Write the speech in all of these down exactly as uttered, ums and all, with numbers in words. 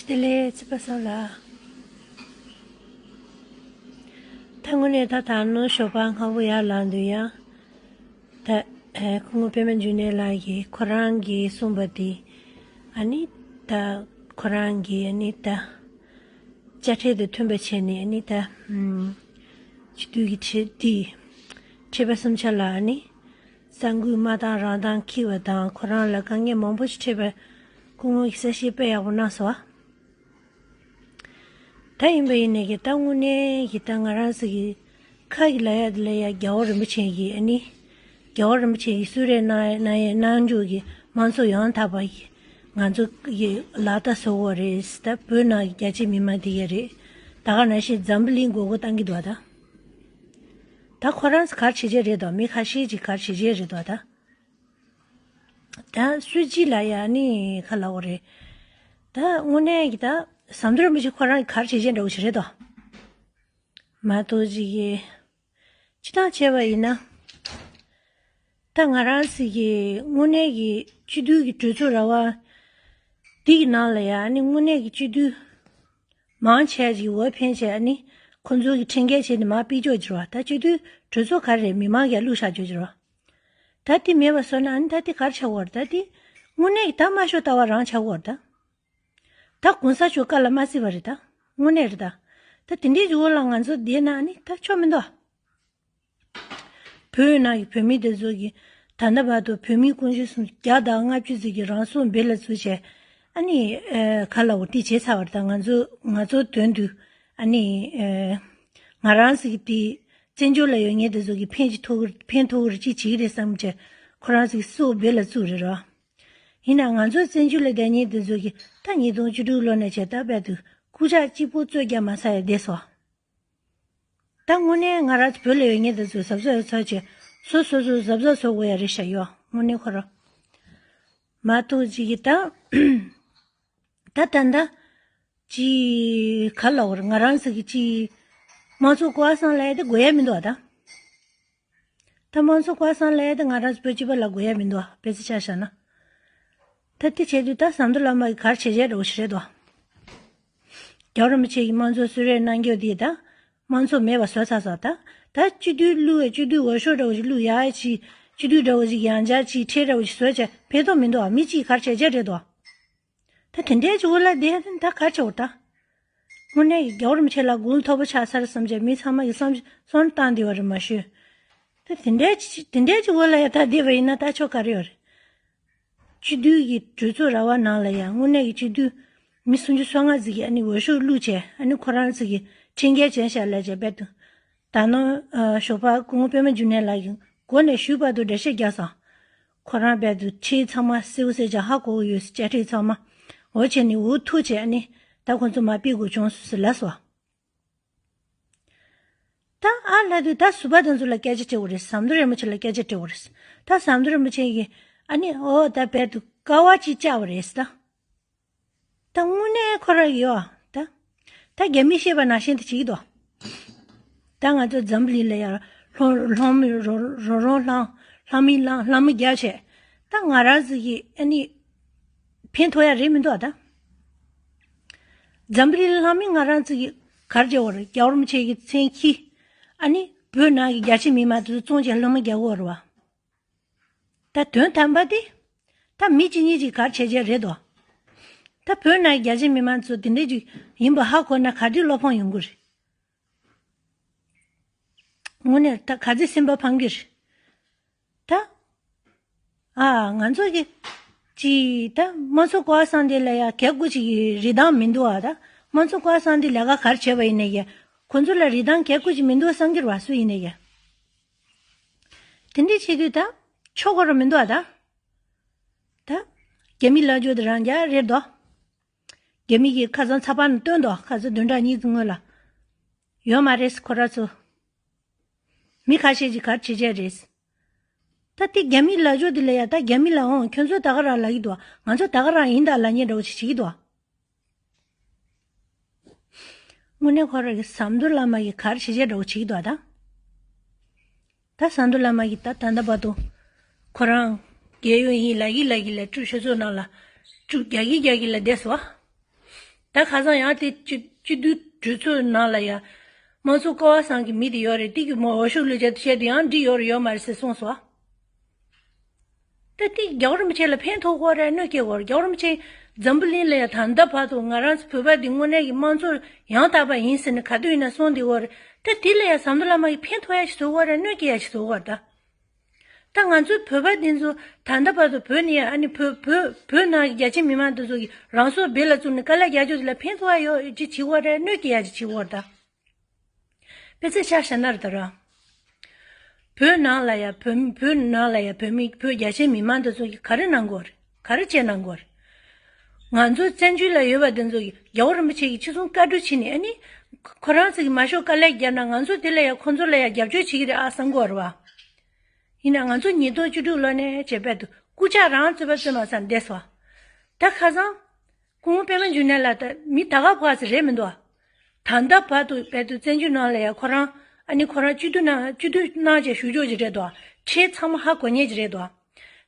བདེ་ལེགས་ཚེ་པ་སང་ལ། ད་དངོས་གནས་ད་ད་ནོ་ཞོགས་པ་སྔ་པོ་ཡར་ལངས་དུས་ཡང་། ད་ཨེ་སྐུ་ངོ་པད་མ་འབྱུང་གནས་ལགས་ཀྱིས་ཁོ་རང་གིས་གསུངས་པ་དེ། ཨ་ནི་ད་ཁོ་རང་གིས་ཨ་ནི་ད་དཔྱ་ཁྲལ་དང་མཐུན་པ་བྱས་ནས། ཨ་ནི་ད་ཨུམ་སྤྱི་འཐུས་ཀྱི་ཁྲི་དེ་ཁྲི་པ་གསུམ་ཆ་ལ་ཨ་ནི། གསར་འགོད་མ་བཏང་རང་བཏང་འཁྱེར་བ་དང་། ཁོ་རང་ལ་དཀའ་ངལ་མང་པོ་ཞིག་འཕྲད་པའི་སྐུ་ངོ་གིས་གསལ་བཤད་དཔེ་ཡག་པོ་གནང་སོང་བ། ད་ཡིན་པ་ཡིན་ནའི་གི་ད་དངོས་གནས་ཀྱི་ད་ང་རང་ཚོ་གི་ཁ་གི་ལབ་ཡ་དེ་ལ་ཡ་རྒྱལ་བ་རིན་པོ་ཆེ་གིས་ཨ་ནི། རྒྱལ་བ་རིན་པོ་ཆེ་གིས་གསོལ་རས་གནང་གནང་ཡས་གནང་འཇོག་གི་དམངས་གཙོ་ཡང་དག་པ་ཡི་ང་ཚོ་གི་ལག་བསྟར་བཟོ་དགོས་རེད། ད་བོད་ནང་གི་རྒྱ་ཆེ་མི་མང་དེ་ག་རེད། ད་ག་ནང་བཞིན་འཛམ་བུ་གླིང་མགོ་སྐོར་བཏང་གི་འདུག་བ་ད། ད་ཁོ་རང་ཚོ་ག་རེ་བྱེད་ཀྱི་རེད་དོ། མི་ཁ་ཤས་ཀྱིས་ག་རེ་བྱེད་ཀྱི་རེད་དོ་ད། ད་སུ་གཅིག་ལ་ཡ་ནི་ག་ལབ་དགོས་རེད། ད་དངོས་གནས་ཀྱི་ད་ཟམ་གདོང་རིན་པོ་ཆེ་ཁོ་རང་གིས་ག་རེ་བྱེད་ཀྱི་འདྲ་བོ་ཞིག་རེད་དོ། མ་གཏོགས་ཅིག་གི་སྤྱིར་བཏང་བྱས་པ་ཡིན་ན། ད་ང་རང་ཚོ་གི་དངོས་གནས་ཀྱི་སྤྱི་འཐུས་ཀྱི་གྲོས་ཚོགས་ར་བ་འདི་གི་ནང་ལ་ཡ་ནི་དངོས་གནས་ཀྱི་སྤྱི་འཐུས་མང་ཆེ་ཅིག་འོས་འཕེན་བྱས། ཨ་ནི་ཁོ་ཚོ་གི་ཁྲིམས་འགལ་བྱས་ནས་མར་ཕུད་འཇོག་བྱས་པ། ད་སྤྱི་འཐུས་གྲོས་ཚོགས་ག་རེ་རེད། མི་མང་གིས་བླུགས་བཞག་འཇོག་བྱས་པ། ད་དེ་མེད་པ་བཟོ་ན་ཨ་ནི་ད་དེ་ག་རེ་བྱ་དགོས་རེད། ད་དེ་དངོས་གནས་ཀྱི་ད་དམའ་ཤོས་ལྟ་བ་རང་བྱ་དགོས་རེད་ད། ད་གོང་ས་མཆོག་བཀའ་ལ་མ་བརྩི་བ་རེད་ད། དངོས་གནས་རེད་ད། ད་དེ་འདྲའི་འོག་ལ་ང་ཚོ་བསྡད་ན་ཨ་ནི་ད་ཆོ་མི་འདུག་བོད་ནང་གི་བོད་མི་དེ་ཚོ་གིས་ད་ལྟ་བར་དུ་བོད་མི་དཀོན་མཆོག་གསུམ་བརྒྱ་དང་ལྔ་བཅུ་ཙམ་གྱིས་རང་སྲོག་འབེན་ལ་བཙུགས་བྱས། ཨ་ནི་ཨེ་ག་ལབ་དགོས། དེ་བྱས་ཚར་བ་རེད་ད། ང་ཚོ་ང་ཚོ་དོན་དུ་ཨ་ནི་ཨེ་ང་རང་ཚོ་གི་དེ་བཙན་བྱོལ་ལ་ཡོད་མཁན་དེ་ཚོ་གིས་ཕན་ཅིག་ཐོགས་ཀྱི་ཕན་ཐོགས་ཀྱི་རེད། ཅིག་བྱེད་ཀྱི་རེད་བསམ་བྱས་ཁོ་རང་ཚོ་གི་སྲོག་འབེན་ལ་བཙུགས་རེད་རོ། ཡིན་ནའང་ང་ཚོ་བཙན་བྱོལ་ལ་བསྡད་མཁན་དེ་ཚོ་གིས་ད་ཉིས་སྟོང་བཅུ་དྲུག་ལོ་ནས་བྱས་ད་བར་དུ་རྐུབ་བཀྱག་གཅིག་པོ་བཙོས་རྒྱག་མ་ཚར་ཡ་བསྡད་སོང་། ད་དངོས་གནས་ང་རང་ཚོ་བོད་ལ་ཡོད་མཁན་དེ་ཚོ་གཟབ་གཟབ་ཚོར་བྱས་སོ་སོ་སོ་གཟབ་གཟབ་བཟོ་དགོས་ཡ་རེད་ཤག་ཡོ། དངོས་གནས་ཁོ་རང་མ་གཏོགས་ཅིག་གིས་ད་ད་ད་ད་ཅིག་ག་ལབ་དགོས་རེད། ང་རང་ཚོ་གི་ཅིག་དམངས་གཙོ་སྐོར་བཟང་ལབ་ཡ་དེ་དགོས་ཡ་མི་འདུག་བ་ད། ད་དམངས་གཙོ་སྐོར་བཟང་ལབ་ཡ་དེ་ང་རང་ཚོ་བོད་སྤྱི་པ་ལ་དགོས་ཡ་མི་འདུག་བ། དཔེ་ཆ་ཆ་བཞག་ན། ད་དེ་བྱེད་དུས་ད་ཟམ་གདོང་བླ་མ་གིས་ག་རེ་བྱེད་བྱེད་འདྲ་བོ་ཞིག་རེད་དོ། རྒྱལ་བ་རིན་པོ་ཆེ་གིས་དམངས་གཙོ་གསོལ་རས་གནང་རྒྱུ་དེ་ད་དམངས་གཙོ་མེད་པ་བཟོས་ཚར་སོང་ད། ད་སྤྱི་འཐུས་བླུགས་ཡ་སྤྱི་འཐུས་འོས་ཤོག་འདྲ་བོ་ཞིག་བླུགས་ཡ་ཅིག་སྤྱི་འཐུས་འདྲ་བོ་ཞིག་ཡང་བསྐྱར་ཅིག་ཁྲལ་འདྲ་བོ་ཞིག་བཟོས་བྱས་ཕན་ཐོགས་མི་འདུག་བ། མི་གཅིག་གིས་ག་རེ་བྱེད་བྱེད་འདྲ་བོ་རེད་དོ། ད་དེ་འདྲའི་ཅིག་འོག་ལ་བསྡད་ཡ་དེ་ད་ག་རེ་བྱེད་དགོས་ད། དངོས་གནས་ཀྱི་རྒྱལ་བ་རིན་པོ་ཆེ་ལ་དགུང་ལོ་མཐོ་པོ་ཆགས་ཚར་བསམ་བྱས་མི་ཚང་མ་གི་བསམ་བསམ་བློ་བཏང་བསྡད་པ་རེད་མ་གཞི། ད་དེ་འདྲའི་ཅིག་དེ་འདྲའི་ཅིག་འོག་ལ་ཡ་ད་བསྡད་པ་ཡིན་ན་ད་ཆོ་ག་རེ་ཡོད་རེད། སྤྱི་འཐུས་ཀྱི་གྲོས་ཚོགས་ར་བ་ནང་ལ་ཡ་དངོས་གནས་ཀྱི་སྤྱི་འཐུས་མི་སུམ་ཅུ་སོ་ལྔ་ཙམ་གྱིས་ཨ་ནི་འོས་ཤོག་བླུགས་བྱས། ཨ་ནི་ཁོ་རང་ཚོ་གིས་ཁྲིམས་འགལ་བྱས་ཤག་ལབ་བྱས་རྦད་དེ། ད་ནངས་ཨ་ཞོགས་པ་སྐུ་ངོ་པད་མ་འབྱུང་གནས་ལགས་ཀྱིས་འགོ་ནས་གཞུག་བར་དུ་འགྲེལ་བཤད་རྒྱག་སོང་། ཁོ་རང་རྦད་དེ་ཁྲིམས་ཚང་མ་གསལ་པོ་གསལ་རྐྱང་ཧ་གོ་གི་ཡོད་ཟེར། དཔྱ་ཁྲལ་ཚང་མ་འོ་བྱས་ནས་འུ་ཐུག་བྱས་ཨ་ནི་ད་ཁོ་ཚོ་མར་ཕུད་དགོས་བྱུང་སོང་ཟེར་ལབ་སོང་། ད་ཨ་ལབ་དུས་ད་ཟུར་པ་དེ་ཚོ་ལ་སྐད་ཆ་དྲི་དགོས་རེད། ཟམ་གདོང་རིན་པོ་ཆེ་ལ་སྐད་ཆ་དྲི་དགོས་རེད། ད་ཟམ་གདོང་རིན་པོ་ཆེ་གིས་ཨ་ནི་འོ་ད་རྦད་དེ་དཀའ་བ་ཅིག་བཅག་པ་རེད་ཟེར་ད། ད་དངོས་གནས་ཁོ་རང་གིས་ཡོ་ད། ད་རྒྱ་མིས་བཤད་པ་ནང་བཞིན་དེ་བྱེད་ཀྱི་འདུག་ད་ང་ཚོ་འཛམ་བུ་གླིང་ལ་ཡ་ལྷོ་ལྷོ་མི་རོ་རོ་རོང་ལྷང་ལྷ་མི་ལྷང་ལྷ་མི་རྒྱ་ཆེ། ད་ང་རང་ཚོ་གི་ཨ་ནི་ཕན་ཐོགས་ཡ་རེད་མི་འདུག་ཨ་ད། འཛམ་བུ་གླིང་ལྷ་མི་ང་རང་ཚོ་གི་གར་བྱེད་བར་རྒྱལ་བ་རིན་པོ་ཆེ་གི་མཚན་ཁྱི། ཨ་ནི་བོད་ནང་གི་རྒྱ་ཆེ་མི་མང་དེ་ཚོ་བཙོང་བྱས་སློབ་མ་རྒྱག་གི་ཡོད་རེད་བ། ད་དོན་དམ་པ་དེ། ད་མི་གཅིག་གཉིས་ཀྱིས་གར་བྱེད་བྱེད་རེད་དོ། ད་བོད་ནང་རྒྱ་ཆེ་མི་མང་ཚོ་དེ་འདྲ་ཅིག་ཡིན་པ་ཧ་གོ་ན་ག་དུས་བློ་ཕམ་ཡོང་གི་རེད། དངོས་གནས་ད་ག་ཚོད་སེམས་པ་ཕམ་གི་རེད། ད། ཨ་ང་ཚོ་གི་ཅི་ད་དམངས་གཙོ་སྐོར་བཟང་དེ་ལ་ཡ་གལ་དགོས་ཅིག་གི་རིན་ཐང་མི་འདུག་ཨ། ད་དམངས་གཙོ་སྐོར་བཟང་དེ་ལས་ཀ་གར་བྱས་པ་ཡིན་ནའི་ཡ་ཁོ་ཚོ་ལ་རིན་ཐང་གལ་དགོས་ཅིག་མི་འདུག་བསམ་གྱི་རེད་བ། སུ་ཡིན་ནའི་ཡ། དེ་འདྲ་བྱེད་དུས་ད་ཆོག་གི་རེད་མི་འདུག་ཨ། ད་ད་རྒྱ་མི་ལབ་རྒྱུ་དེ་རང་རྒྱ་རེད་དོ། རྒྱ་མི་གིས་ཁ་སང་ཚགས་པར་ནང་བཏོན་དོ། ཁ་སང་བདུན་ཕྲག་གཉིས་ཀྱི་སྔོན་ལ། ཡོད་མ་རེད་ཁོ་ར་ཚོ། མི་ཁ་ཤས་ཀྱིས་གར་བྱེད་བྱེད་རེད། ད་དེ་རྒྱ་མི་ལབ་རྒྱུ་དེ་ལ་ཡ་ད་རྒྱ་མི་ལ་འོང་ཁྱོད་ཚོ་ད་ག་རང་ལབ་ཀྱི་འདུག་ང་ཚོ་ད་ག་རང་ཡིན་ད་ལབ་མཁན་འདྲ་བོ་ཞིག་བྱེད་ཀྱི་འདུག་དངོས་གནས་ཁོ་ར་གི་ཟམ་གདོང་བླ་མ་གིས་གར་བྱེད་བྱེད་འདྲ་བོ་བྱེད་ཀྱི་འདུག་ད། ད་ཟམ་གདོང་བླ་མ་གིས་ད་ད་ལྟ་བར་དུ་ཁོ་རང་རྒས་ཡོལ་ཡིན་ལབ་ཀྱི་ལབ་ཀྱི་ལ་སྤྲུལ་ཆོས་ཚོགས་ནང་ལ་སྤྲུལ་རྒྱག་གི་རྒྱག་གི་ལ་བསྡད་སོང་བ། ད་ཁ་སང་ཡང་དེ་སྤྱི་སྤྱི་འཐུས་གྲོས་ཚོགས་ནང་ལ་ཡང་། དམངས་གཙོ་ཀ་བ་ཚང་གི་མི་དེ་ཡོད་རེད། དེ་གི་མོ་འོས་ཤོག་བླུགས་བྱས་དེ་བཤད་དེ་ཡང་འགྲིག་ཡོད་རེད་ཡོད་མ་རེད་ཟེར་གསུངས་སོང་། ད་དེ་རྒྱལ་བ་རིན་པོ་ཆེ་ལ་ཕན་ཐོགས་ཀྱི་ཡོད་རེད། གནོད་སྐྱེལ་གྱི་ཡོད་རེད། རྒྱལ་བ་རིན་པོ་ཆེ་འཛམ་བུ་གླིང་ལ་ཡང་ད་ལྟ་བར་དུ་ང་རང་ཚོ་བོད་པ་འདི་དངོས་གནས་ཀྱི་དམངས་གཙོ་ཡང་དག་པ་ཡིན་ཟེར་ནས་ག་དུས་ཡིན་ན་གསུངས་བསྡད་ཡོད་རེད། ད་དེ་ལ་ཡང་ཟམ་གདོང་བླ་མ་གིས་ཕན་ཐོགས་ཡ་ཞིག་བཟོ་གི་ཡོད་རེད། གནོད་སྐྱེལ་ཡ་ཞིག་བཟོ་གི་ཡོད་རེད་ད། ད་ང་ཚོའི་བོད་པ་འདི་ཚོ་ད་ལྟ་བར་དུ་བོད་ནས་ཡང་ཨ་ནི་བོད་བོད་བོད་ནང་གི་རྒྱ་ཆེ་མི་མང་འདི་ཚོ་གིས་རང་སྲོག་འབེན་ལ་བཙུགས་ནས་དཀའ་ལས་རྒྱག་རྒྱུ་དེ་ལ་ཕན་ཐོགས་ཡ་ཡོད་ཅིག་བྱེད་ཀྱི་ཡོད་རེད། གནོད་སྐྱེལ་ཡ་ཅིག་བྱེད་ཀྱི་ཡོད་རེད་ད། དཔེ་ཆ་ཆ་བཞག་ན་རེད་ད་ར། བོད་ནང་ལ་ཡ་བོད་མི་བོད་ནང་ལ་ཡ་བོད་མི་བོད་རྒྱ་ཆེ་མི་མང་འདི་ཚོ་གིས་ག་རེ་གནང་གི་ཡོད་རེད། ག་རེ་བྱས་གནང་གི་ཡོད་རེད། ང་ཚོ་བཙན་བྱོལ་ལ་ཡོད་པ་འདི་ཚོ་གིས་རྒྱལ་བ་རིན་པོ་ཆེ་གིས་ཅི་གསུང་བཀའ་སྒྲུབ་བྱས་ནས་ཨ་ནི་ཁོ་རང་ཚོ་གིས་མ་ཤོག་དཀའ་ལས་བརྒྱབ་ན་ང་ཚོ་དེ་ལ་ཡ་ཁོ་ཚོ་ལ་ཡ་རྒྱབ་སྐྱོར་བྱེད་ཀྱི་རེད་ཨ་བསམ་གྱི་ཡོད་རེད་བ། ཡིན་ན་ང་ཚོ་ཉིས་སྟོང་བཅུ་དྲུག་ལོ་ནས་བྱས་པས་དུ་རྐུབ་བཀྱག་རང་རྩོད་པ་རྩོད་མ་ཚར་འདས་སོ། ད་ཁ་སང་སྐུ་ངོ་པད་མ་འབྱུང་གནས་ལགས་ད་མི་ད་ག་བ་ཚོ་རེད་མི་འདུག་ད་ལྟ་བར་དུ་བལ་དུ་བཙན་བྱོལ་ནང་ལ་ཡ་ཁོ་རང་ཨ་ནི་ཁོ་རང་སྤྱི་འཐུས་ནང་སྤྱི་འཐུས་གནང་བྱས་བཞུགས་ཆོག་ཅིག་རེད་དོ། ཁྲལ་ཚང་མ་ཧ་གོ་མཁན་ཅིག་རེད་དོ།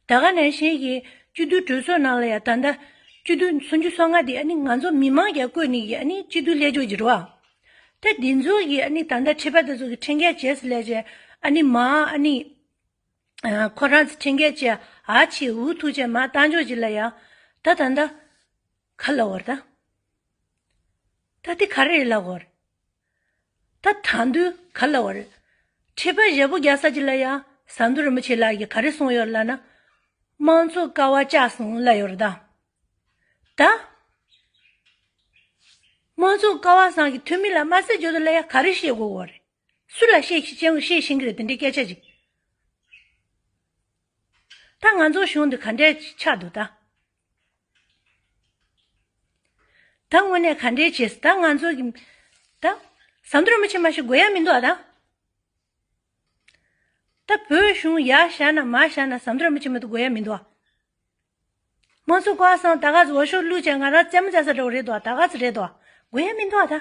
ད་ག་ནང་བཞིན་གྱི་སྤྱི་འཐུས་གྲོས་ཚོགས་ནང་ལ་ཡ་ད་ལྟ་སྤྱི་འཐུས་སུམ་ཅུ་སོ་ལྔ་དེ་ཨ་ནི་ང་ཚོ་མི་མང་རྒྱ་བསྐོས་ནས་ཀྱི་ཨ་ནི་སྤྱི་འཐུས་སླེབས་ཆོག་ཅིག་རེད་བ། ད་འདི་ཚོ་གི་ཨ་ནི་ད་ལྟ་ཁྲི་པ་དེ་ཚོ་གི་ཁྲིམས་འགལ་བྱས་སུ་སླེབས་བྱས་ཨ་ནི་མ་ཨ་ནི། ཁོ་རང་ཚོ་ཁྲིམས་འགལ་བྱས་ཨ་ཆེ་འུ་ཐུག་བྱས་མ་བཏང་ཆོག་ཅིག་ལ་ཡ། ད་ད་ད། ག་ལ་བར་ད། ད་དེ་ག་རེ་རེད་ལབ་བར། ད་ད་དུང་ག་ལ་བར། ཁྲི་པ་བཞེས་པོ་རྒྱག་ས་ཅིག་ལ་ཡ། ཟམ་གདོང་རིན་པོ་ཆེ་ལགས་ཀྱིས་ག་རེ་གསུངས་ཡོད་ལབ་ན། དམངས་གཙོ་ཀ་བ་བཅག་སོང་ལབ་ཡོད་རེད་ད། ད། དམངས་གཙོ་ཀ་བ་ཚང་གི་འཐུས་མི་ལ་དམར་གསོད་རྒྱག་དུས་ལ་ཡ་ག་རེ་བཤད་དགོས་བར། སུ་ལ་བཤད་ཤེས་བཤད་ཤེས་ཤེས་ཀྱི་རེད་དེ་འདྲའི་སྐད་ཆ་ཅིག་ད་ང་ཚོ་གཞུང་འདི་ག་འདྲའི་ཆགས་འདུག་ད། ད་དངོས་གནས་ག་འདྲའི་བྱས་ད་ང་ཚོ་གི་ད། ཟམ་གདོང་རིན་པོ་ཆེ་མ་ཞིག་དགོས་ཡ་མི་འདུག་ཨ་ད། ད་བོད་གཞུང་ཡར་བཞག་ན་མར་བཞག་ན་ཟམ་གདོང་རིན་པོ་ཆེ་མ་གཏོགས་དགོས་ཡ་མི་འདུག་ཨ། དམངས་གཙོ་ཀ་བ་ཚང་ད་ག་ཚོད་འོས་ཤོག་བླུགས་བྱས་ང་རང་རྩེད་མོ་རྩེ་ས་འདྲ་བོ་རེད་དོ། ད་ག་ཚོད་རེད་དོ། དགོས་ཡ་མི་འདུག་ཨ་ད།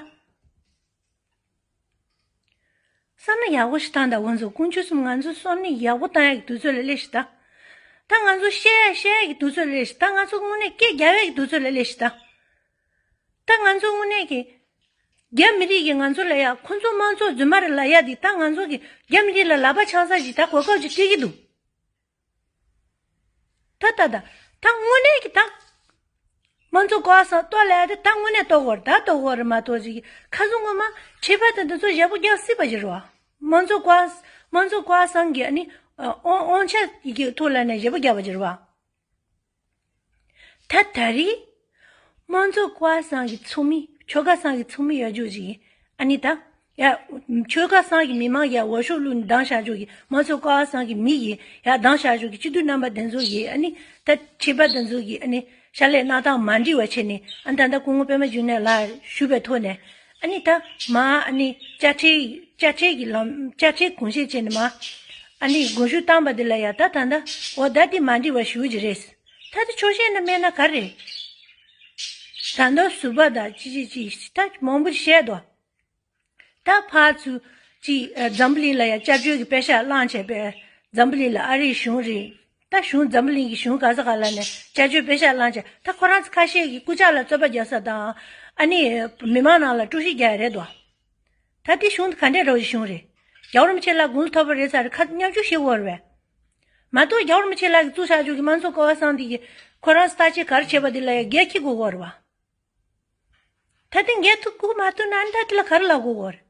བསམ་བློ་ཡག་པོ་ཞིག་བཏང་དང་། འོ་ཚོ་དཀོན་མཆོག་གསུམ་ང་ཚོ་བསམ་བློ་ཡག་པོ་བཏང་ཡག་གི་དུས་ཚོད་ལ་སླེབས་ཤིག་ད། ད་ང་ཚོ་བཤད་ཡག་བཤད་ཡག་གི་དུས་ཚོད་ལ་སླེབས་ཤིག་ད། ང་ཚོ་དངོས་གནས་སྐད་རྒྱབ་ཡག་གི་དུས་ཚོད་ལ་སླེབས་ཤིག་ད། ད་ང་ཚོ་དངོས་གནས་ཀྱི་རྒྱ་མི་རིགས་ཀྱིས་ང་ཚོ་ལ་ཡ་ཁོ་ཚོ་དམངས་གཙོ་རྫུན་མ་རེད་ལབ་ཡ་འདི་ད་ང་ཚོ་གི་རྒྱ་མི་རིགས་ལ་ལག་པ་འཆང་ས་ཞིག་ད་གོ་སྐབས་ཅིག་སྤྲད་ཀྱི་འདུག་ད་ད་ད་ད་དངོས་གནས་ཀྱི་ད། དམངས་གཙོ་ཀ་བ་ཚང་གཏོར་ལབ་ཡ་དེ་ད་དངོས་གནས་གཏོར་དགོས་རེད། ད་གཏོར་དགོས་རེད་མ་གཏོགས་ཅིག་ཁ་སང་སྔོན་མ་ཁྲི་པ་དེ་འདི་ཚོ་བཞེས་པོ་རྒྱག་སྲིད་པ་ཅིག་རེད་བ། དམངས་གཙོ་ཀ་བ་དམངས་གཙོ་ཀ་བ་ཚང་གི་ཨ་ནི་དབང་དབང་ཆ་གི་ཐོག་ལ་ནས་བཞེས་པོ་རྒྱག་པ་ཅིག་རེད་བ། ད་ད་རེས། དམངས་གཙོ་ཀ་བ་ཚང་གི་ཚོགས་མི་ཆོལ་ཁ་ཚང་གི་ཚོགས་མི་ཡོད་རྒྱུ་ཅིག་ཨ་ནི་ད། ཡ། ཆོལ་ཁ་ཚང་གི་མི་མང་ཡ་འོས་ཤོག་བླུགས་ནས་བདམས་བཞག་རྒྱུ་གི་དམངས་གཙོ་ཀ་བ་ཚང་གི་མི་ཡི་ཡ་བདམས་བཞག་རྒྱུ་གི་སྤྱི་འཐུས་རྣམ་པ་དེ་ཚོ་གི་ཨ་ནི་ད་ཁྲི་པ་དེ་ཚོ་གི་ཨ་ནི་ཕྱག་ལས་གནང་སྟངས་མ་འགྲིག་པ་བྱས་ནས་ཨ་ནི་ད་ལྟ་སྐུ་ངོ་པད་མ་འབྱུང་གནས་ལགས་ཞུས་པའི་ཐོག་ནས་ཨ་ནི་ད་མ་ཨ་ནི་དཔྱ་ཁྲལ་དཔྱ་ཁྲལ་གི་ལམ་དཔྱ་ཁྲལ་དགོངས་བཞེས་བྱས་ནས་མ་ཨ་ནི་དགོངས་ཞུ་བཏང་པ་དེ་ལ་ཡ་ད་ད་ད་འོ་ད་དེ་མ་འགྲིག་པ་ཞུ་གི་རེད། ད་དེ་ཆོག་ཤེས་ན་མེད་ན་ག་རེ། ད་ལྟ་ཟུར་པ་དང་ཅི་ཅི་ཅི་ད་མང་པོ་བཤད་དོ། ད་ཕར་ཚུར་ཅི་འཛམ་བུ་གླིང་ལ་ཡང་སྐྱབས་བཅོལ་གྱི་པེ་ཤག་བླངས་བྱས་པས་འཛམ་བུ་གླིང་ལ་ཨ་རིའི་གཞུང་རེད། ད་གཞུང་འཛམ་བུ་གླིང་གི་གཞུང་ག་ས་ག་ལ་ནས་སྐྱབས་བཅོལ་པེ་ཤག་བླངས་བྱས་ད་ཁོ་རང་ཚོ་ཁ་ཤས་ཀྱི་རྐུབ་བཀྱག་ལ་རྩོད་པ་རྒྱག་ས་དང་ཨ་ནི་མི་མང་ནང་ལ་དཀྲུག་ཤིང་རྒྱག་ཡ་རེད་དོ། ད་དེ་གཞུང་དེ་ག་འདྲས་འདྲ་བོ་ཞིག་གཞུང་རེད། རྒྱལ་བ་རིན་པོ་ཆེ་ལགས་དགུང་ལོ་མཐོ་པོ་རེད་ས་རེད། ཁ་མཉམ་འཇོག་བྱེད་དགོས་རེད་པས། མ་གཏོགས་རྒྱལ་བ་རིན་པོ་ཆེ་ལགས་ཀྱིས་བཙུགས་བཞག་རྒྱུ་གི་དམངས་གཙོ་ཀ་བ་ཚང་འདི་གི་ཁོ་རང་ཚོ་བརྟག་དཔྱད་ག་རེ་བྱས་པ་འདི་ལ་ཡང་འགན་འཁྱེར་དགོས་ཀྱི་ཡོད་རེད་པ། ད་དེ་འགན་ཐུག་དགོས་མ་ཐུག་ན་ཨ་ནི་ད་དེ་ལ་ག་རེ་ལབ་དགོས་ཀྱི་ཡོད་རེད།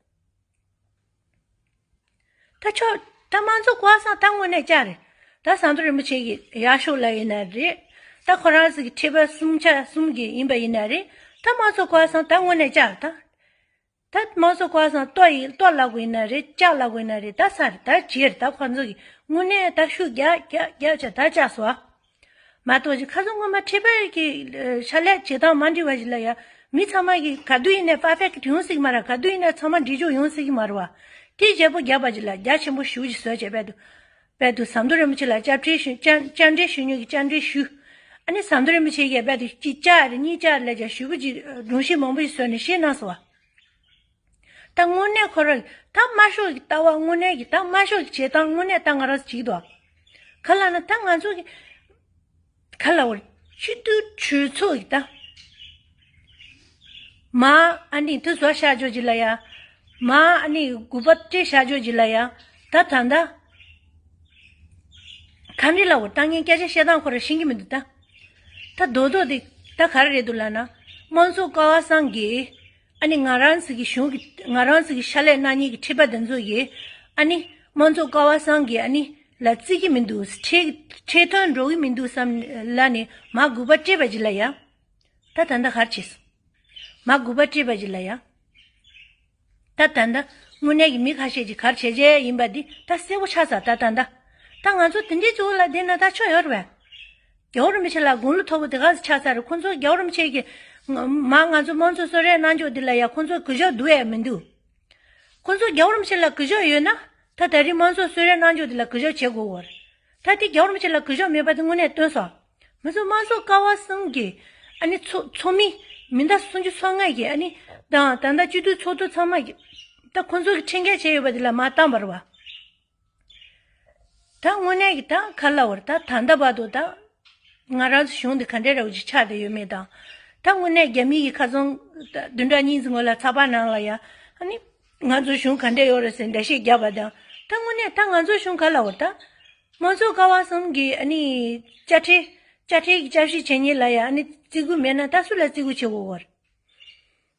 ད་ཆོག་ད་དམངས་གཙོ་ཀ་བ་ཚང་ད་དངོས་གནས་བཅག་རེད། ད་ཟམ་གདོང་རིན་པོ་ཆེ་གི་ཡར་ཤོག་ལ་ཡིན་ན་རེད། ད་ཁོ་རང་ཚོ་གི་ཁྲི་པ་གསུམ་ཆ་གསུམ་གི་ཡིན་པ་ཡིན་ན་རེད། ད་དམངས་གཙོ་ཀ་བ་ཚང་ད་དངོས་གནས་བཅག་ད། ད་དམངས་གཙོ་ཀ་བ་ཚང་གཏོར་ཡིན་གཏོར་ལབ་དགོས་ཡིན་ན་རེད། བཅག་ལབ་དགོས་ཡིན་ན་རེད། ད་ས་རེད། ད་བྱེད་རེད། ད་ཁོ་ཚོ་གི་དངོས་གནས་ད་ཤུགས་རྒྱག་རྒྱག་རྒྱག་བྱས་ད་བཅག་སོང་། མ་གཏོགས་ཅིག་ཁ་སང་སྔོན་མ་ཁྲི་པ་གི་ཕྱག་ལས་བྱེད་སྟངས་མ་འགྲིག་པ་ཞིག་ལ་ཡ་མི་ཚང་མ་གི་ག་དུས་ཡིན་ནའི་པར་ཕེག་ཊི་ཡོང་སྲིད་ཀྱི་མ་རེད། ག་དུས་ཡིན་ནའི་ཚང་མ་འགྲིག་འཇུག་ཡོང་སྲིད་ཀྱི་མ་རེད་བ། དེ་བྱེད་པོ་རྒྱག་པ་ཅིག་ལ་རྒྱ་ཆེན་པོ་ཞེ་པོ་ཅིག་བཟོས་བྱས་དཔལ་དུ་དཔལ་དུ་ཟམ་གདོང་རིན་པོ་ཆེ་ལ་སྐྱབས་འགྲེལ་ཞུ་སྐྱབས་སྐྱབས་འགྲེལ་ཞུ་མྱོང་གི་སྐྱབས་འགྲེལ་ཞུ། ཨ་ནི་ཟམ་གདོང་རིན་པོ་ཆེ་གིས་དཔལ་དུ་གཅིག་བཅག་རེད། གཉིས་བཅག་རེད་ལབ་བྱས་ཞེ་པོ་ཅིག་སྒྲོམ་གཞི་མང་པོ་ཞིག་བཟོས་ནས་བཤད་གནང་སོང་བ། ད་དངོས་གནས་ཁོ་རང་ད་དམར་ཤོག་གི་ལྟ་བ་དངོས་གནས་ཀྱི་ད་དམར་ཤོག་གི་བྱེད་སྟངས་དངོས་གནས་ད་ང་རང་ཚོ་བྱེད་ཀྱི་འདུག་ག་ལབ་ན་ད་ང་ཚོ་གི་ག་ལབ་དགོས་རེད། སྤྱི་འཐུས་གྲོས་ཚོགས་ཀྱི་ད་ མ་ཨ་ནི་དུ་བཟོ་བཞག་འཇོག་གི་ལ་ཡ། མ་ཨ་ནི་དགུ་པ་སྤྲད་བཞག་འཇོག་གི་ལ་ཡ། ད་ད་ད། ག་འདྲ་ལ་འོ་ད་ངས་སྐད་ཆ་བཤད་སྟངས་ཁོ་ར་ཤེས་ཀྱི་མི་འདུག་ད། ད་རྡོག་རྡོག་དེ་ད་ག་རེ་རེད་འདུག་ལབ་ན། དམངས་གཙོ་ཀ་བ་སངས་ཀྱིས་ཨ་ནི་ང་རང་ཚོ་གི་གཞུང་གི་ང་རང་ཚོ་གི་ཕྱག་ལས་གནང་མཁན་གྱི་ཁྲི་པ་དེ་ཚོ་ཡིས་ཨ་ནི་དམངས་གཙོ་ཀ་བ་སངས་ཀྱིས་ཨ་ནི་ལ་བརྩི་གི་མི་འདུག་ཁྲི་ཁྲི་ཐོན་འགྲོ་གི་མི་འདུག་བསམ་ལ་ནི་མ་དགུ་པ་སྤྲད་པ་ཅིག་ལ་ཡ། ད་ད་ད་ག་རེ་བྱས་སོང་། མ་དགུ་པ་སྤྲད་པ་ཅིག་ལ་ཡ། ད་ད་ད་དངོས་གནས་ཀྱི་མི་ཁ་ཤས་ཀྱིས་ག་རེ་བྱས་བྱས་ཡིན་པ་འདི་ད་གསལ་པོ་ཆགས་ས། ད་ད་ད་ད་ང་ཚོ་དེ་འདྲའི་གཙོ་བོ་ལ་བསྡད་ན་ད་ཆོ་ཡོད་རེད་པས། རྒྱལ་བ་རིན་པོ་ཆེ་ལ་དགུང་ལོ་མཐོ་པོ་དེ་ག་ཚོད་ཆགས་ས་རེད། ཁོང་ཚོ་རྒྱལ་བ་རིན་པོ་ཆེ་གི་མ་ང་ཚོ་དམངས་གཙོ་གསོལ་རས་གནང་ཕྱོགས་འདི་ལ་ཡ་ཁོང་ཚོ་གུས་ཞབས་འདུག་ཡ་མི་འདུག་ཁོང་ཚོ་རྒྱལ་བ་རིན་པོ་ཆེ་ལ་གུས་ཞབས་ཡོད་ན་ད་ད་རིང་དམངས་གཙོ་གསོལ་རས་གནང་ཕྱོགས་འདི་ལ་གུས་ཞབས་བྱེད་དགོས་པ་རེད། ད་དེ་རྒྱལ་བ་རིན་པོ་ཆེ་ལ་གུས་ཞབས་མེད་པ་དེ་དངོས་གནས་སྟོན་སོང་། ང་ཚོ་དམངས་གཙོ་ཀ་བ་གསུམ་གྱི་ཨ་ནི་ཚོ་ཚོགས་མི་མི་ཟླ་སུམ་ཅུ་སོ་ལྔ་གི་ཨ་ནི་དང་ད་ལྟ་སྤྱི་འཐུས་ཚོགས་གཙོ་ཚང་མ་གི་ད་ཁོང་ཚོ་གི་ཁྲིམས་འགལ་བྱས་ཡོད་པ་དེ་ལ་མ་བཏང་བར་བ། ད་དངོས་གནས་ཀྱི་ད་ག་ལ་བར་ད་ད་ལྟ་བར་དུ་ད་ང་རང་ཚོ་གཞུང་འདི་ག་འདྲའི་ར་བ་ཅིག་ཆགས་བསྡད་ཡོད་མེད་དང་། ད་དངོས་གནས་རྒྱ་མི་ཡི་ཁ་སང་བདུན་ཕྲག་གཉིས་ཙམ་སྔོན་ལ་ཚགས་པར་ནང་ལ་ཡ་ཨ་ནི་ང་ཚོ་གཞུང་ག་འདྲ་ཡོད་རེད་ཟེར་འགྲེལ་བཤད་བརྒྱབ་པ་དང་། ད་དངོས་གནས་ད་ང་ཚོ་གཞུང་ག་ལ་བར་ད། དམངས་གཙོ་ཀ་བ་གསུམ་གྱི་ཨ་ནི་དཔྱ་ཁྲལ་དཔྱ་ཁྲལ་གྱི་དཔྱ་ཞིབ་བྱེད་མཁན་ལ་ཡ་ཨ་ནི་བརྩི་བཀུར་མེད་ན་ད་སུ་ལ་བརྩི་བཀུར་བྱེད་དགོས་བར།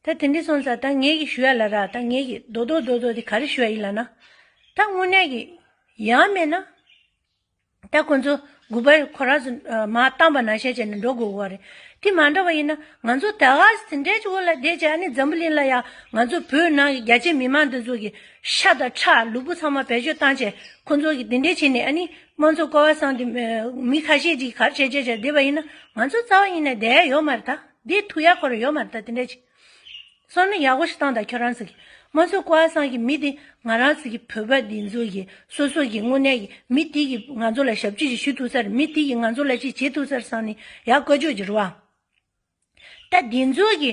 ད་དེ་འདྲ་སོང་ཙང་ད་ངེད་ཀྱིས་ཞུ་ཡ་ལ་ར་ད་ངེད་ཀྱིས་རྡོག་རྡོག་རྡོག་རྡོག་དེ་ག་རེ་ཞུ་ཡ་ཡིན་ལབ་ན། ད་དངོས་གནས་ཀྱི་ཡང་མེད་ན། ད་ཁོ་ཚོ་དགུ་པ་ཁོ་རང་ཚོ་མར་བཏང་པ་ནང་བཞིན་བྱས་ནས་འགྲོ་དགོས་བ་རེད། དེ་མ་འདྲ་བ་ཡིན་ན་ང་ཚོ་ད་ག་དེ་འདྲའི་ཅིག་འོག་ལ་བསྡད་བྱས་ཨ་ནི་འཛམ་བུ་གླིང་ལ་ཡ་ང་ཚོ་བོད་ནང་གི་རྒྱ་ཆེ་མི་མང་འདི་ཚོ་གི་ཤ་དང་ཁྲག་ལུས་པོ་ཚང་མ་བེད་སྤྱོད་བཏང་བྱས་ཁོ་ཚོ་གི་དེ་འདྲའི་བྱས་ནས་ཨ་ནི་དམངས་གཙོ་ཀ་བ་གསུམ་དེ་མི་ཁ་ཤས་ཅིག་ག་རེ་བྱས་བྱས་བྱས་བསྡད་པ་ཡིན་ན་ང་ཚོ་རྩ་བ་ཉིད་ནས་བསྡད་ཡ་ཡོད་མ་རེད། ད་འདི་ཐུག་ཡ་ཁོ་རང་ཡོད་མ་རེད། ད་དེ་འདྲའི་ཅིག་སོང་ན་ཡག་པོ་ཞིག་བཏང་དང་ཁྱོད་རང་ཚོ་གི། དམངས་གཙོ་ཀ་བ་གསུམ་གི་མི་དེ་ང་རང་ཚོ་གི་བོད་པ་འདི་ཚོ་གི་སོ་སོ་གི་དངོས་གནས་ཀྱི་མི་དེ་གི་ང་ཚོ་ལ་ཞབས་ཕྱི་ཞིག་ཞུ་ཐུབ་ས་རེད། མི་དེ་གི་ང་ཚོ་ལ་ཅིག་བྱེད་ཐུབ་ས་རེད་བསམ་ནས་ཡག་བཀའ་ཆོས་ཀྱི་རེད་བ། ད་འདི་ཚོ་གི་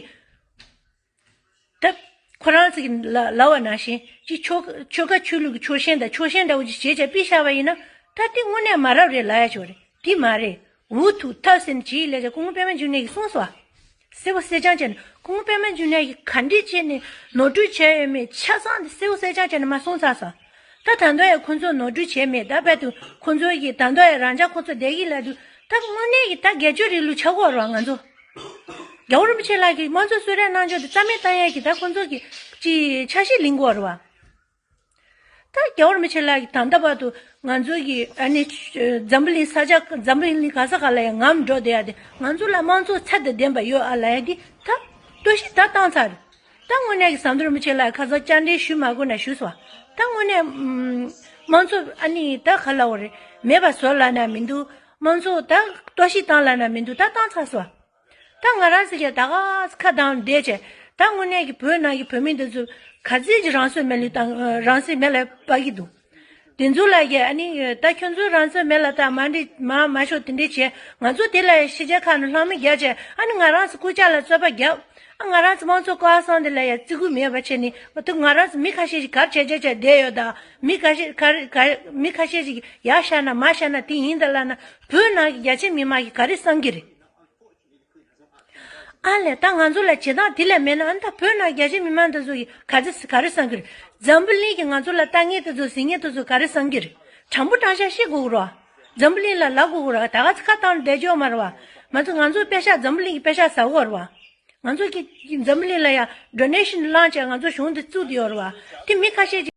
ད་ཁོ་རང་ཚོ་གི་ལ་ལབ་པ་ནང་བཞིན་ཅིག་ཆོལ་ཆོལ་ཁ་ཆོས་ལུགས་ཀྱི་ཕྱོགས་ཞེན་དང་ཕྱོགས་ཞེན་འདྲ་བོ་ཅིག་བྱེད་བྱས་ཕུད་བཞག་པ་ཡིན་ན་ད་དེ་དངོས་གནས་མ་རབས་རེད་ལབ་ཡ་ཅིག་རེད། དེ་མ་རེད། འུ་ཐུག་ཐབས་ཟིན་ཅིག་ལས་ཀྱང་སྐུ་ངོ་པད་མ་འབྱུང་གནས་ཀྱིས་གསུངས་སོང་། གསལ་པོ་གསལ་རྐྱང་བྱས་ནས་སྐུ་ངོ་པད་མ་འབྱུང་གནས་ཀྱིས་ག་འདྲས་བྱས་ནས་ནོར་འཁྲུལ་བྱས་ཡོད་མེད་ཆ་ཚང་དེ་གསལ་པོ་གསལ་རྐྱང་བྱས་ནས་མར་གསུངས་ཚར་སོང་། ད་ད་དུང་ཡང་ཁོ་ཚོས་ནོར་འཁྲུལ་བྱས་མེད། ད་རྦད་དེ་ཁོ་ཚོ་གིས་ད་དུང་ཡང་རང་ཅག་ཁོ་ཚོ་བསྡད་ཀྱི་ལབ་དུས་ད་དངོས་གནས་ཀྱི་ད་སྒེར་གཅོད་རིང་ལུགས་ཆགས་ཀྱི་ཡོད་རེད་བ། ང་ཚོ་རྒྱལ་བ་རིན་པོ་ཆེ་ལགས་ཀྱིས་དམངས་གཙོ་གསོལ་རས་གནང་ཕྱོགས་དེ་རྩ་མེད་བཏང་ཡས་ཀྱི་ད་ཁོ་ཚོ་གི་ཅིག་འཆར་གཞི་ལེན་གྱི་ཡོད་རེད་བ། ད་རྒྱལ་བ་རིན་པོ་ཆེ་ལགས་ཀྱིས་ད་ལྟ་བར་དུ་ང་ཚོ་གི་ཨ་ནི་འཛམ་བུ་གླིང་ས་ཆ་འཛམ་བུ་གླིང་ག་ས་ག་ལ་ཡང་ངོམ་འགྲོ་བསྡད་ཡ་དེ་ང་ཚོ་ལ་དམངས་གཙོ་ཚད་དང་ལྡན་པ་ཡོད་ཨ་ལབ་ཡ་དེ་ད་གཏོར་བཤིག་ད་བཏང་ཚར་རེད། ད་དངོས་གནས་ཀྱི་ཟམ་གདོང་རིན་པོ་ཆེ་ལགས་ཁ་སང་བཅར་འདྲི་ཞུ་མ་དགོས་ན་ཞུས་སོང་། ད་དངོས་གནས་ཨམ་དམངས་གཙོ་ཨ་ནི་ད་ག་ལབ་དགོས་རེད། མེད་པ་བཟོ་ལབ་ན་མི་འདུག་དམངས་གཙོ་ད་གཏོར་བཤིག་བཏང་ལབ་ན་མི་འདུག་ད་བཏང་ཚར་སོང་། ད་ང་རང་ཚོ་གིས་ད་ག་ཁ་གདངས་བསྡད་བྱས་ད་དངོས་གནས་ཀྱི་བོད་ནང་གི་བོད་མི་འདི་ཚོ་ག་ཚོད་ཀྱི་རང་སྲོག་མེ་ལ་བཏང་རང་སྲོག་མེ་ལ་སྤར་གྱི་འདུག་དེ་ཚོ་ལ་ཡ་ཨ་ནི་ད་ཁྱོད་ཚོས་རང་སྲོག་མེ་ལ་བཏང་མ་འདྲི་མ་མ་ཤོག་དེ་འདྲས་བྱས་ང་ཚོ་དེ་ལ་ཡ་ཕྱི་རྒྱལ་ཁག་ནས་ལྷང་མི་རྒྱག་བྱས་ཨ་ནི་ང་རང་ཚོ་སྐུ་ཕྱྭ་ལ་རྩོད་པ་རྒྱབ། ཨ་ང་རང་ཚོ་དམངས་གཙོ་ཀ་བ་གསུམ་དེ་ལ་ཡ་བརྩི་བཀུར་མེད་པ་བྱས་ནས་མ་གཏོགས་ང་རང་ཚོ་མི་ཁ་ཤས་ཤིག་ག་རེ་བྱས་བྱས་བྱས་བསྡད་ཡོད་ད། མི་ཁ་ཤས་ག་རེ་ག་རེ་མི་ཁ་ཤས་ཤིག་ཡར་བཞག་ན་མར་བཞག་ན་དེ་ཡིན་ད་ལབ་ན་བོད་ནང་གི་རྒྱ་ཆེ་མི་མང་གིས་ག་རེ་བསམ་གྱི་རེད། ཨ་ལས་ད་ང་ཚོ་ལ་བྱེད་སྟངས་དེ་ལས་མེད་ན་ཨ་ནི་ད་བོད་ནང་རྒྱ་ཆེ་མི་མང་དེ་ཚོ་གིས་ག་ཚོད་ག་རེ་བསམ་གྱི་རེད། འཛམ་བུ་གླིང་གིས་ང་ཚོ་ལ་ལྟ་མཁན་དེ་ཚོ་གཟིགས་མཁན་དེ་ཚོ་ག་རེ་བསམ་གྱི་རེད། དྲང་པོ་དྲང་བཞག་བཤད་དགོས་ཀྱི་རེད་བ། འཛམ་བུ་གླིང་ལ་ལབ་དགོས་ཀྱི་རེད་བ། ད་ག་ཚོད་ཁ་བཏང་བསྡད་ཆོག་མ་རེད་བ། ང་ཚོ་ང་ཚོའི་པེ་ཤག་འཛམ་བུ་གླིང་གི་པེ་ཤག་ཟ་དགོས་རེད་བ། ང་ཚོ་གི་འཛམ་བུ་གླིང་ལ་ཡ་ཌོ་ནེ་ཤན་བླངས་བྱས་ང་ཚོ་གཞུང་དེ་བཙུགས་བསྡད་ཡོད་རེད་བ། དེ་མི་ཁ་ཤས་ཀྱིས།